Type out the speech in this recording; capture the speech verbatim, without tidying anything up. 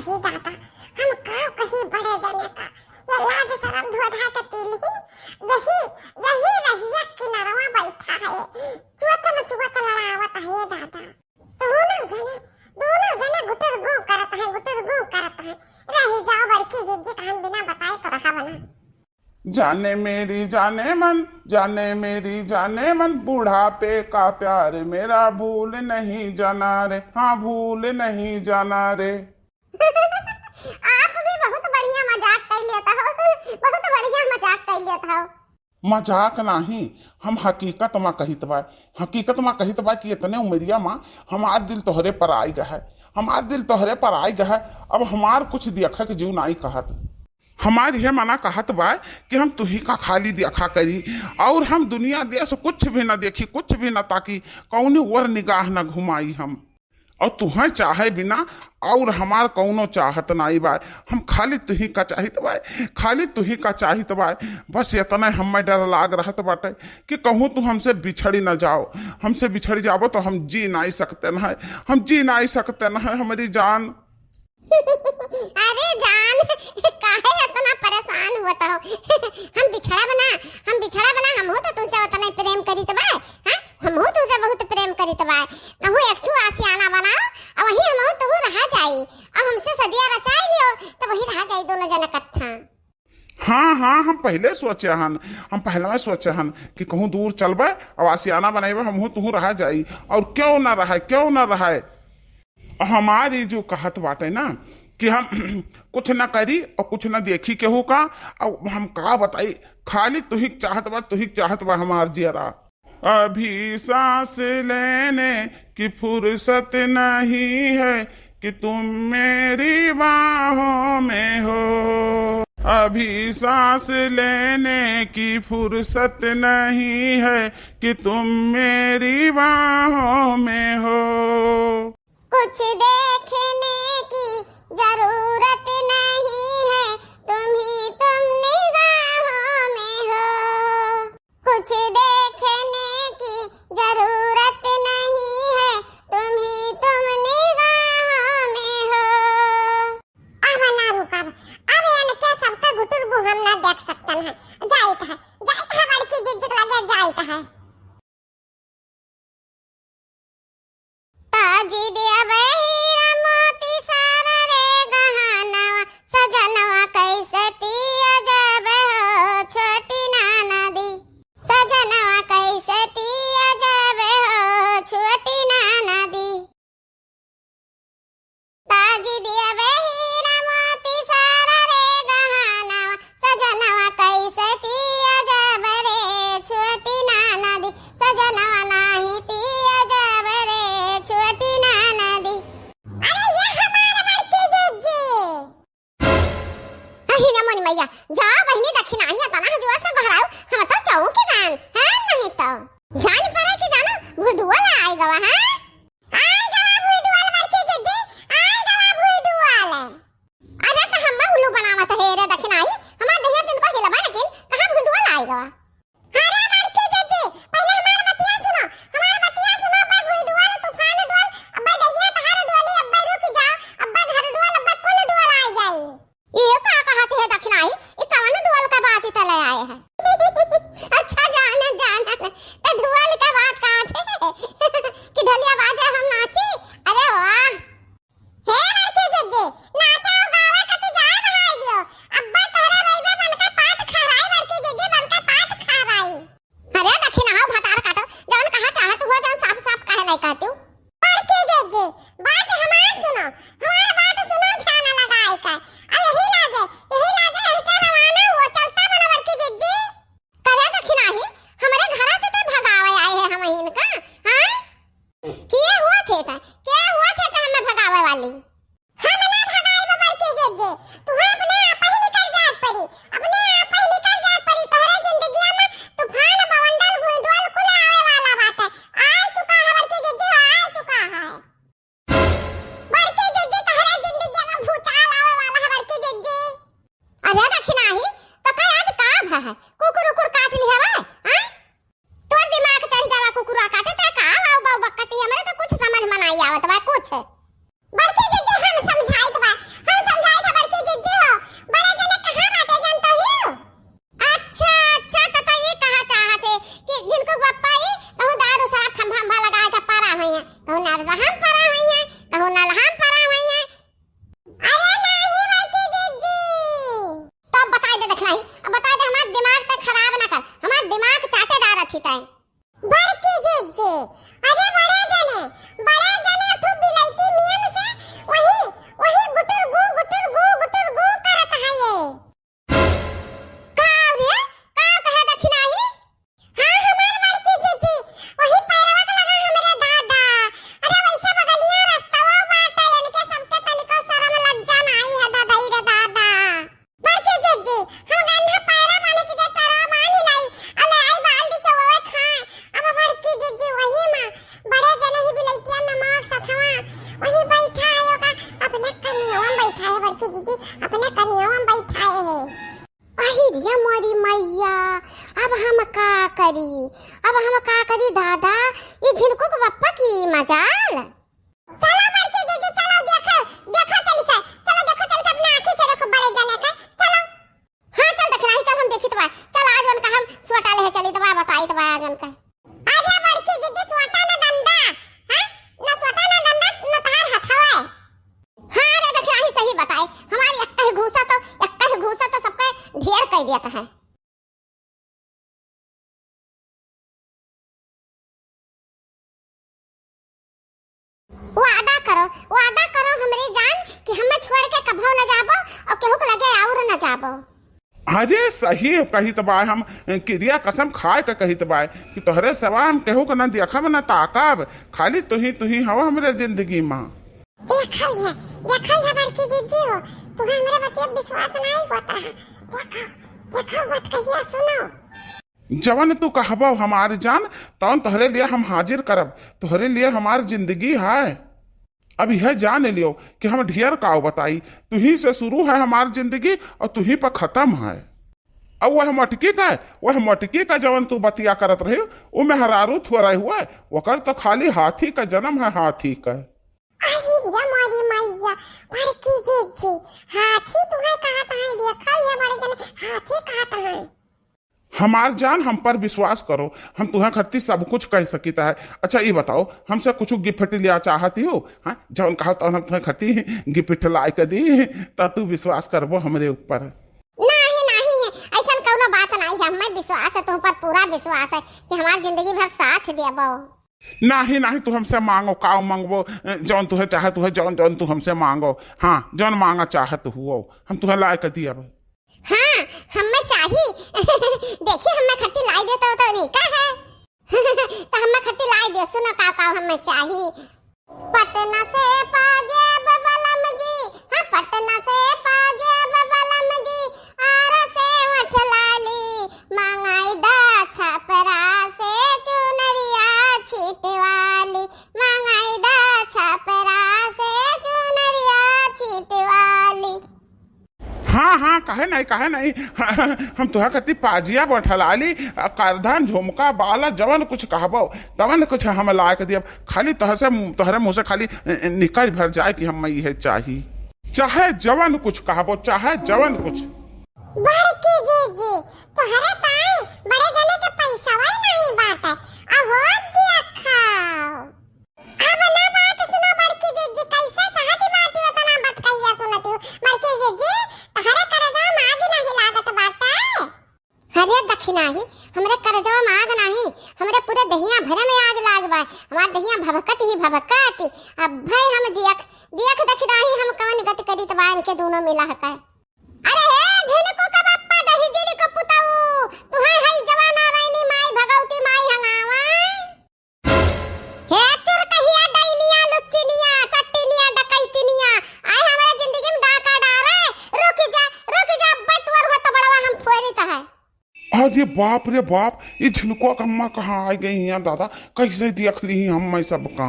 हे दादा, हम का कही बड़े जने का, ये लाज शरम धोधा के पी लिहिन, यही, यही रहिया किनरवा बैठा है, चोच में चोच लड़ावत है ये दादा। दोनों जने, दोनों जने गुटुर गू करत हैं, गुटुर गू करत हैं। रही जाओ बड़की जिज्जी का हम बिना बताए तो रहा बना। जाने मेरी जाने मन, जाने मेरी जाने मन, बुढ़ापे का प्यार मेरा भूल नहीं जाना रे, हाँ भूल नहीं जाना रे। आप भी बहुत बढ़िया मजाक कर लेता हो, बहुत बढ़िया मजाक कर लेता हो। मजाक नाही, हम हकीकत मा कहित बाय, हकीकत मा कहित बाय कि इतने उमरिया मा हमार दिल तोहरे पर आइ गा है, हमार दिल तोहरे पर आइ गा है। अब हमार कुछ देखे के जीव नाई कहत, हमार यह मना कहत बाय कि हम तुही का खाली देखा करी, और हम दुनिया देश कुछ भी ना देखी, कुछ भी ना ताकी, कौनो ओर निगाह ना घुमाई हम। और तुहें चाहे बिना और हमार कौनो चाहत नाई बाय, हम खाली तुही का चाहित बाय, खाली तुही का चाहित बाय। बस इतना हमें डर लाग रहत बाटे कि कहूँ तू हमसे बिछड़ी ना जाओ, हमसे बिछड़ी जाबो तो हम जी नाई सकते न है, हम जी नाई सकते न है, हमारी जान। अरे जान, काहे इतना परेशान होत हो? हम बिछड़ब ना, हम बिछड़ब ना, हमहू तो तुमसे उतना ही प्रेम करित बाय, हाँ? हमहू तुमसे बहुत प्रेम करित बाय। कहूँ एक ठू आशियाना बनाओ, और वहीं हमहू तुहू रहा जाई, और हमसे सदिया रचाई लियो, तो वहीं रहा जाई दोनों जन इकट्ठा। हाँ, हाँ, हम पहले सोचे हन, हम पहले में सोचे हन कि कहूँ दूर चलबे, और आशियाना बनाइबे, हमहू तुहू रहा जाई, और क्यों ना रहे, क्यों ना रहे। हमारी जो कहत बाटे ना कि हम कुछ ना करी और कुछ ना देखी केहू का, अब हम का बताई, खाली तुही चाहत बा, तुही चाहत बा हमार जियरा। अभी सांस लेने की फुर्सत नहीं है कि तुम मेरी बाहों में हो। अभी सांस लेने की फुर्सत नहीं है कि तुम मेरी बाहों में हो। कुछ देखने की जरूरत नहीं है, तुम ही तुम निगाहों में हो। कुछ देखने की जरूरत नहीं है, तुम ही तुम निगाहों में हो। अब ना रुकब, अब इनके सबका गुटुर गु हम ना देख सकतन है। जाइत है, जाइत है बड़की जिज्जी के लगे जाइत है। ताजी दिया बे हीरा मोती सारा रे गहनवा, सजनवा कैसे तिया जाबे हो छोटी नाना दी, सजनवा कैसे तिया जाबे हो छोटी नाना दी। ताजी दिया बे हीरा मोती सारा रे गहनवा, सजनवा कैसे तिया जाबे रे छोटी नाना दी, सजनवा नाही तिया जाबे रे छोटी नाना दी। अरे ये हमार बड़की जिज्जी। अही ना मोनी मैया, जा बहिनी दखिनाही, तना जोर से गोहराऊ, हम तो चौंक के गान, है नहीं तो। जान परे कि जानो, भुदुआ ला आई गवा, हैं? आई गवा भुदुआ ला बड़की जिज्जी, आई गवा भुदुआ ला। अरे तो हम उल्लू बनावत है रे दखिनाही, हमार दहिया तुमको हिलबा लेकिन कहाँ भुदुआ ला आई गवा? अरे बड़की जिज्जी, पहले हमार बतिया सुनो, हमार बतिया सुनो, अब्बे भुई डुअल, तूफान डुअल, अब्बे दहिया तहार डुअली, अब्बे रुक जा, अब्बे घर डुअल, अब्बे कुल डुअल आ जाई। ये का कहत है दखिनाही, ई कवन डुअल का बात इतले आए है? अच्छा जाना, जाना, त डुअल कि जीजी अपने कनियवा में बैठाए है। अहि रे मोरी मैया, अब हम का करी, अब हम का करी दादा, ई झिनकू के बप्पा की मजाल। चलो बड़की जीजी, चलो देखो, देखो चल के, चलो देखो चल के अपने आँखी से देखो बड़े जने का, चलो। हाँ चल दखिनाही, चल हम देखित बा, चल आज उनका हम सोटा लेहे चलित बा, बताइत बा आज उनका। अरे बड़की जीजी, सोटा न डंडा, हाँ? न सोटा न डंडा, न तहार हथवा है। हाँ रे दखिनाही, सही बताए, हमारी एक ही घूसा तो, एक ही घूसा तो सबका ढेर कह देता है। वादा करो, वादा करो हमरे जान कि हमें छोड़ के कभो न जाबो और केहू के लगे और न जाबो। अरे सही कहित बाय हम, किरिया कसम खाए के कहित बाय कि तोहरे सिवा हम केहू के न देखब न ताकब, खाली तुही तुही हव हमरे जिंदगी मा। देखो ये, देखो ये बड़की जीजी हो, तुम्हें हमरे बतिया विश्वास नहीं होता है। देखो, देखो मत कहिया सुनो। जवन तू कहबो हमार जान, तवन तोहरे लिए हम हाजिर करब, तोहरे लिए हमार जिंदगी है। अब यह जान लियो कि हम ढेर काव बताई, तुही से शुरू है हमार जिंदगी और तुही पर खत्म है। अब वह मटकी का, वह मटकी का जवन तू बतिया करत रहे, वो मेहरारू थोड़ा हुआ, ओकर तो खाली हाथी का जन्म है, हाथी का। अरे रे मोरी मैया, बड़की जीजी, हाथी तुम्हें कहत है, देखो ये बड़े जने हाथी कहत है। हमार जान, हम पर विश्वास करो, हम तुहें खत्ती सब कुछ कह सकित है। अच्छा, ई बताओ, हमसे कुछ gift लिया चाहती हो? हाँ, जौन कहो तौन हम तुहें खत्ती gift लाए के दी, त तू विश्वास करबो हमरे ऊपर। नाही, नाही है, ऐसन कौनो बात नाही है, हमें विश्वास है, तुम पर पूरा विश्वास है कि हमार जिंदगी भर साथ देबो। नाही, नाही, तू हमसे मांगो, काव मांगबो, जौन तुहे चाहे, तुहे जौन, जौन तू हमसे मांगो। हाँ, जौन मांगा चाहत हुओ, हम तुहे लाए के दियब। हाँ, हमें चाही। देखी, हमें खत्ती लाई देता हो तो नहीं का है? तो हमें खत्ती लाई दे, सुनो का, का हमें चाही। पटना से पाजेब बलम जी, हाँ, पटना से पाजेब बलम जी, आरा से वठ लाली, मंगाई दा छपरा से चुनरिया छीट वाली, मंगाई दा छपरा से चुनरिया छीट वाली। हाँ, हाँ, काहे नहीं, काहे नहीं। हम तुहा खातिर पाजिया बैठला ली, आ, करधन, झुमका, बाला, जवन कुछ कहबो, तवन कुछ हम लाए के दियब। खाली तोहसे, तोहरे मुँह से खाली, ए, ए, निकल भर जाए कि हम इहे चाही। चाहे जवन कुछ कहबो, चाहे जवन कुछ। बड़की जीजी, तोहरे ताई बड़े जने के पैसा वही नहीं बाटे। अहो दिया खाओ। अब ना बात सुनो बड़की जीजी, कैसे सहज बाटी उतना बतकैया सुनती हो। बड़की जीजी, तहरे करजवा में आग नहीं लागत बाटे। अरे दखिनाही, हमरे करजवा में आग नाही, हमरे पूरे दहिया भरे में आग लाग बा। हमार दहिया भभकत ही भभकत। अब भाई हम दियख, दियख दखिनाही, हम कवन गति करी त बा इनके दोनों मिला हकै। अरे हे झिनकू का बप्पा दही जिनकू पुताऊ, तुहे हई जवाना रैनी माई भगवती माई हंगावा। हे चुरकहिया, डैनिया, लुच्चिनिया, चट्टिनिया, डकैतिनिया, आए हमरे जिंदगी में डाका डारे। रुक जा, रुक जा, अब्बे तुअर हो तो बड़वा हम फोरित है। अरे बाप रे बाप, ये झिनकुआ कम्मा कहाँ आ गई हैं दादा, कैसे देख ली हम मैं सबका।